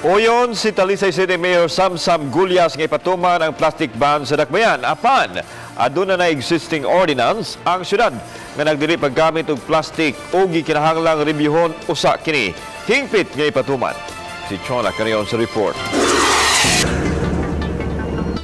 Uyon si Talisay City Mayor Samsam Gullas nga ipatuman ang plastic ban sa Dakbayan. Apan, aduna na existing ordinance ang syudad nga nagdili paggamit og plastic o gikinahanglang rebyuhon usa kini. Hingpit nga ipatuman. Si Chona Carion sa report.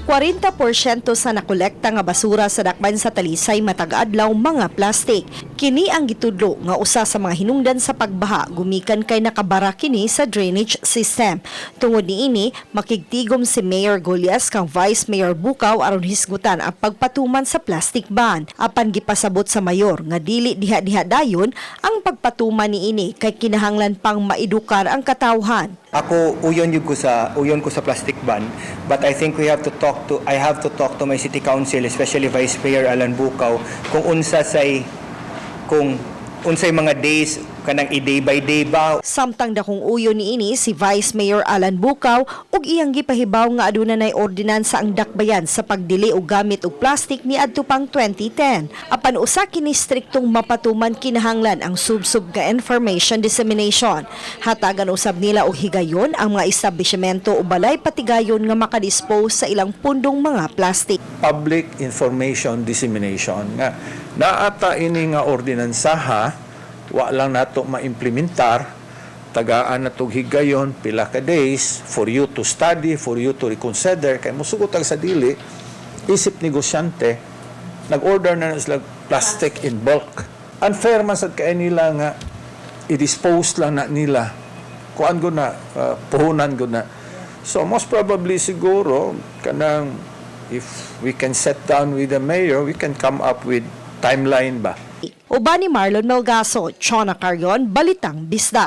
40% sa nakolekta nga basura sa dakban sa Talisay matag adlaw mga plastik. Kini ang gitudlo nga usa sa mga hinungdan sa pagbaha gumikan kay nakabara kini sa drainage system. Tungod niini, makigtigom si Mayor Gullas kang Vice Mayor Bukaw aron hisgutan ang pagpatuman sa plastic ban. Apan gipasabot sa mayor nga dili diha-diha dayon ang pagpatuman niini kay kinahanglan pang maedukar ang katawhan. Ako, uyon ko sa plastic ban, but I think we have to talk to I have to talk to my city council, especially Vice Mayor Alan Bukaw, kung unsay mga days kanang i-day by day ba. Samtang dakong uyo niini si Vice Mayor Alan Bukaw ug iyang gipahibaw nga aduna nay ordinansa ang dakbayan sa pagdili og gamit og plastic niadto pang 2010. Apan usa kini striktong mapatuman, kinahanglan ang sub-sub nga information dissemination. Hatagan usab nila og higayon ang mga establishmento o balay patigayon nga makadispose sa ilang pundong mga plastic. Public information dissemination nga naata ini nga ordinansa ha, wa lang nato maimplementar, tagaan na tog higayon pila ka days for you to study, for you to reconsider, kay musugot ang sa dili isip negosyante, nag-order na sila plastic in bulk. Unfair man sad kay nila nga i-dispose lang na nila, kuan go na, puhunan go na. So most probably siguro kanang if we can sit down with the mayor, we can come up with timeline ba. Uban ni Marlon Melgaso, Chona Carion, Balitang Bisdak.